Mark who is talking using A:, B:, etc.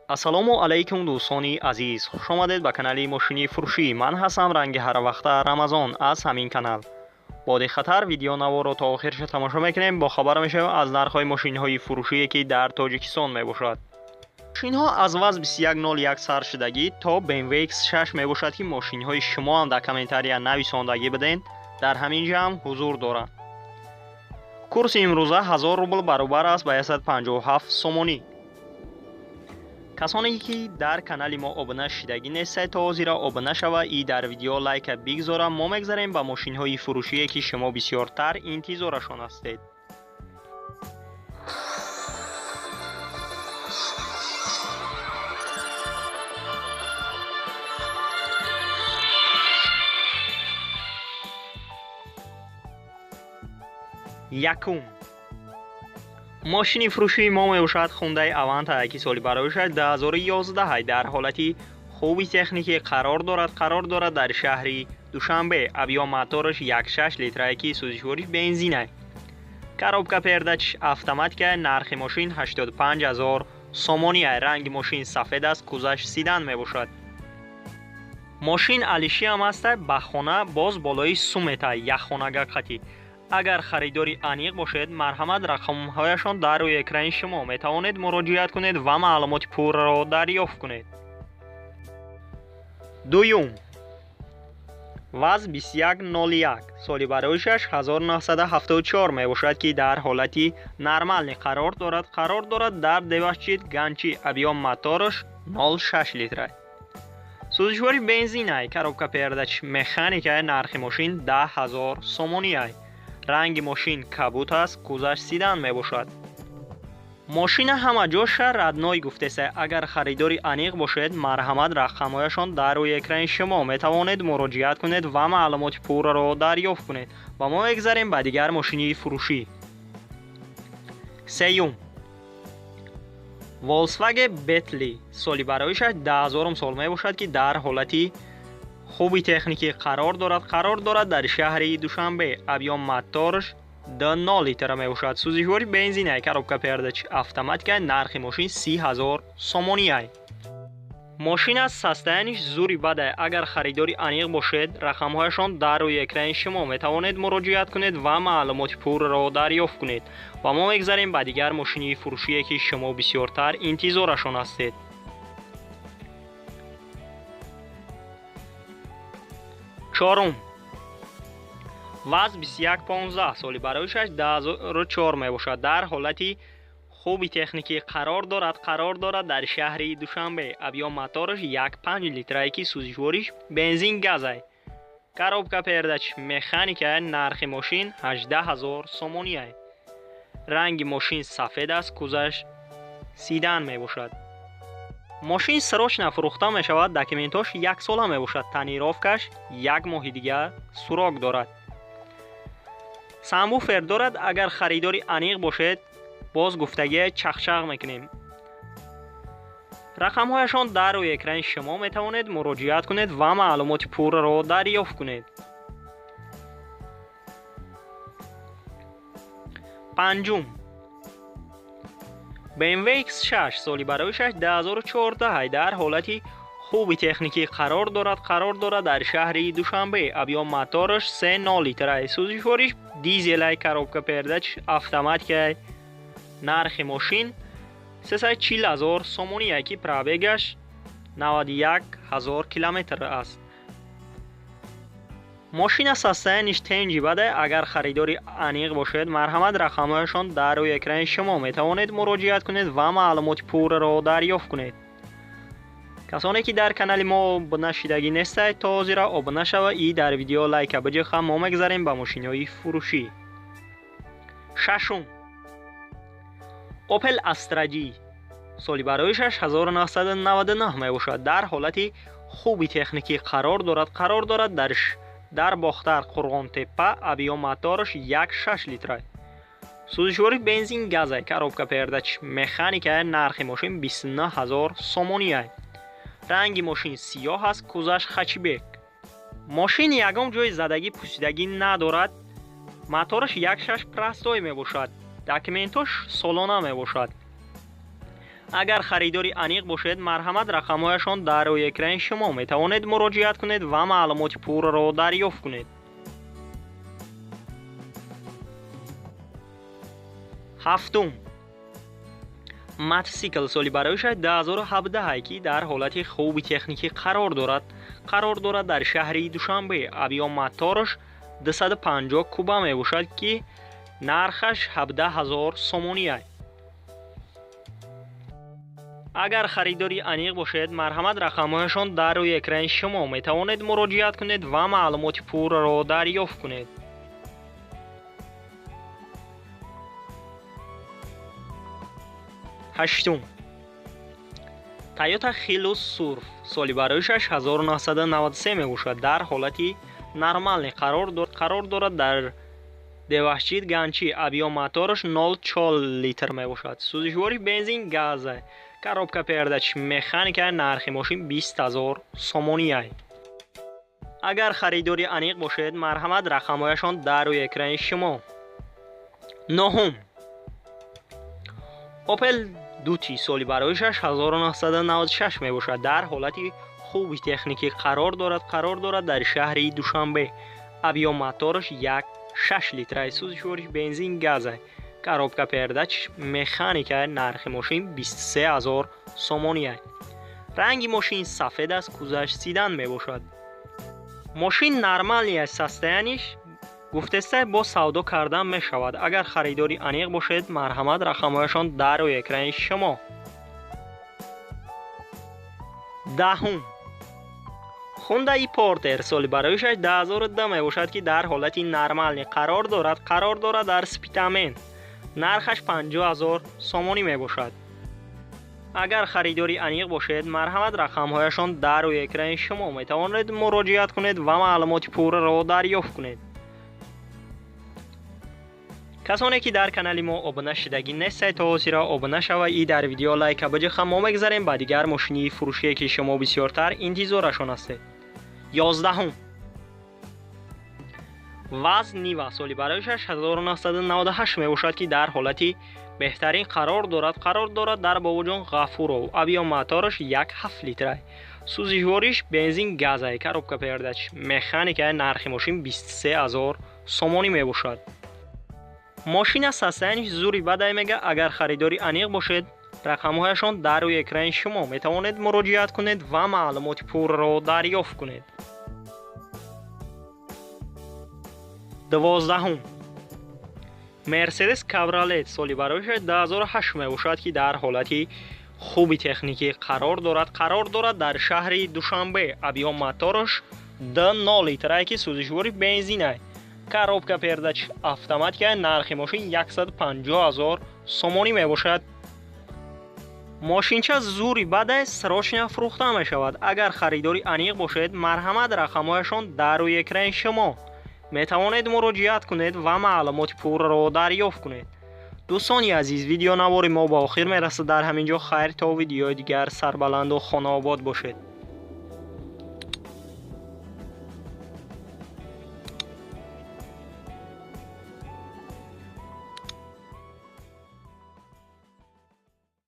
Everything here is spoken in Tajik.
A: Ассалому алайкум дӯстони азиз, хуш омадед ба канали мошини фурӯшӣ. Ман ҳастам ранги ҳарвақта Рамазон аз ҳамин канал. Бо диққаттар видеонаворро то охирша тамошо мекунем, бохабар мешавем аз нархҳои мошинҳои фурӯшие ки дар Тоҷикистон мебошад. Мошинҳо аз ВАЗ 2101 сар шудагӣ то BMW X6 мебошад, ки мошинҳои шумо ҳам дар комментария нависондагӣ биден, дар ҳамин ҷа ҳам ҳузур доранд. Курси имрӯза 1000 рубл баробар аст ба 157 сомонӣ. Касоне ки дар канали мо обуна шидагӣ нестед, то ҳозира обуна шава и дар видео лайка бигзора. Мо мегзарем ба мошинҳои фурӯшие ки шумо бисёртар интизорашон ҳастед. Якум мошини фурӯшии мо мебошад Hyundai Avanta, ки соли бароишаш 2011 дар ҳолати хуби техникӣ қарор дорад дар шаҳри Душанбе. Объём мотораш 1,6 литра, ки сӯзишвориш бензина, коробка передач автоматика. Нархи мошин 85 ҳазор сомонӣ. Ранги мошин сафед аст, кузаш седан мебошад. Мошин алишиам аста, ба хона боз болои сумета якхонага қатӣ. Агар харидори аниқ бошед, марҳамат, рақамҳояшон дар рӯи экрани шумо, метавонед муроҷиат кунед ва маълумоти пурраро дарёфт кунед. Дуюм ВАЗ 2101, соли бароишаш 1974 мебошад, ки дар ҳолати нормальный қарор дорад дар Девашчид Ганчи. Объём мотораш 0,6 литра, сӯзишвори бензинай, коробка передач механика. Нархи мошин 10 ҳазор сомониай. Ранги мошин кабут аст, кузаш седан мебошад. Мошина ҳама ҷоша родной гуфтеса. Агар харидори аниқ бошед, марҳамат, рақамҳояшон дар рӯи экрани шумо, метавонед муроҷиат кунед ва маълумоти пурраро дарёфт кунед. Ва мо мегзарем ба дигар мошини фурӯшӣ. Сеюм Volkswagen Beetle, соли бароишаш 2000 сол мебошад, ки дар ҳолати хуби техникӣ қарор дорад дар шаҳри Душанбе. Объём мотораш 2,0 литра мебошад, сӯзишвори бензинай, коробка передач автоматика. Нархи мошин 30 ҳазор сомониай. Мошин аз состояние ш зури бадай. Агар харидори аниқ бошед, рақамҳояшон дар рӯи экрани шумо, метавонед муроҷиат кунед ва маълумоти пурраро дарёфт кунед. Ва мо мегзарем ба дигар мошини фурӯшие ки шумо бисёртар интизорашон ҳастед. Чорум ВАЗ 2115, соли бароишаш 2004 мебошад, дар ҳолати хуби техникӣ қарор дорад дар шаҳри Душанбе. Объём мотораш 1,5 литрае, ки сӯзишвориш бензин газай, коробка передач механика. Нархи мошин 18 ҳазор сомониай. Ранги мошин сафед аст, кузаш седан мебошад. Мошин срочно фурӯхта мешавад, документош яксола мебошад, тонировка ш як моҳи дигар срок дорад, сабвуфер дорад. Агар харидори аниқ бошед, боз гуфтагия чахчах мекунем. Рақамҳояшон дар рӯи экрани шумо, метавонед муроҷиат кунед ва маълумоти пурраро дарёфт кунед. Панҷум BMW X6, соли бароишаш 2014, дар ҳолати хуби техникӣ қарор дорад дар шаҳри Душанбе. Объём мотораш 3,0 литра, сӯзишвориш дизелай, коробка передач автоматикай. Нархи мошин 340 ҳазор сомоние, ки пробег аш 91 ҳазор километр аст. Мошина состояние ш тенҷи бадай. Агар харидори аниқ бошед, марҳамат, рақамҳояшон дар рӯи экрани шумо, метавонед муроҷиат кунед ва маълумоти пурраро дарёфт кунед. Касоне ки дар канали мо обуна шидагӣ нестед, то ҳозира обуна шава и дар видео лайка биҷиха. Мо мегзарем ба мошинҳои фурӯшӣ. Шашум Opel Astra J, соли бароишаш 1999 мебошад, дар ҳолати хуби техникӣ қарор дорад дар Бохтар, Қурғонтеппа. Объём мотораш 1,6 литра, сӯзишвори бензин газай, коробка передач механика. Нархи мошин 29 ҳазор сомониай. Ранги мошин сиёҳ аст, кузаш хэтчбек. Мошин ягон ҷои задагӣ пусидагӣ надорад. Мотораш 1,6 простой мебошад, документош солона мебошад. Агар харидори аниқ бошед, марҳамат, рақамҳояшон дар рӯи экрани шумо, метавонед муроҷиат кунед ва маълумоти пурраро дарёфт кунед. Ҳафтум. Мотосикл соли бароишаш 2017, ки дар ҳолати хуби техникӣ қарор дорад. Қарор дорад дар шаҳри Душанбе. Объём мотораш 250 куба мебошад, ки нархаш 17 000 сомонӣ. Агар харидори аниқ бошед, марҳамат, рақамҳояшон дар рӯи экрани шумо, метавонед муроҷиат кунед ва маълумоти пурраро дарёфт кунед. Ҳаштум. Toyota Hilux Surf соли бароишаш 1993 мебошад. Дар ҳолати нормальный қарор дорад дар Девашчид Ганчи. Объём мотораш 0,4 литр мебошад. Сӯзишвори бензин газ, коробка передач механика. Нархи мошин 20 000 сомонӣ. Агар харидори аниқ бошед, марҳамат, рақамҳояшон дар рӯи экрани шумо. Нуҳум. Opel Duty соли бароишаш 1996 мебошад. Дар ҳолати хуби техникӣ қарор дорад. Қарор дорад дар шаҳри Душанбе. Объём мотораш 1,6 литра, сӯзишвориш бензин газ, коробка передач механика. Нархи мошин 23 000 сомонӣ. Ранги мошин сафед аст, кузоваш седан мебошад. Мошин нормальный аст, состояние ш гуфтеста, бо савдо кардан мешавад. Агар харидори аниқ бошед, марҳамат, рақамҳояшон дар рӯи экрани шумо. Даҳум. Хундаи Портер соли бароишаш 2010 мебошад, ки дар ҳолати нормальный қарор дорад. Қарор дорад дар Спитамен. Нархаш 50 000 сомонӣ мебошад. Агар харидори аниқ бошед, марҳамат, рақамҳояшон дар рӯи экрани шумо, метавонед муроҷиат кунед ва маълумоти пурраро дарёфт кунед. Касоне ки дар канали мо обуна шудагӣ нестед, то ҳозира обуна шава и дар видео лайка биҷиха. Мо мегзарем ба дигар мошинии фурӯшие, ки шумо бисёртар интизорашон ҳастед. 11-ум. ВАЗ Нива соли бароишаш 1998 мебошад, ки дар ҳолати беҳтарин қарор дорад. Қарор дорад дар Бобоҷон Ғафуров. Объём мотораш 1,7 литра, сӯзишвориш бензин газ, коробка передач механика. Нархи мошин 23 000 сомонӣ мебошад. Мошина состояние ш зури бадай мега. Агар харидори аниқ бошед, рақамҳояшон дар рӯи экрани шумо, метавонед муроҷиат кунед ва маълумоти пурраро дарёфт кунед. 12-ум. Мерседес Кабриолет соли бароишаш 2008 мебошад, ки дар ҳолати хуби техникӣ қарор дорад. Қарор дорад дар шаҳри Душанбе. Объём мотораш 2,0 литра, ки сӯзишвори бензина, коробка передач автоматика. Нархи мошин 150 000 сомонӣ мебошад. Мошинча зури бадай, срочно фурӯхта мешавад. Агар харидори аниқ бошед, марҳамат, рақамҳояшон дар рӯи экрани шумо, метавонед муроҷиат кунед ва маълумоти пурраро дарёфт кунед. Дӯстони азиз, видеонавори мо ба охир мерасад дар ҳамин ҷо. Хайр, то видеои дигар, сарбаланду хонаобод бошед.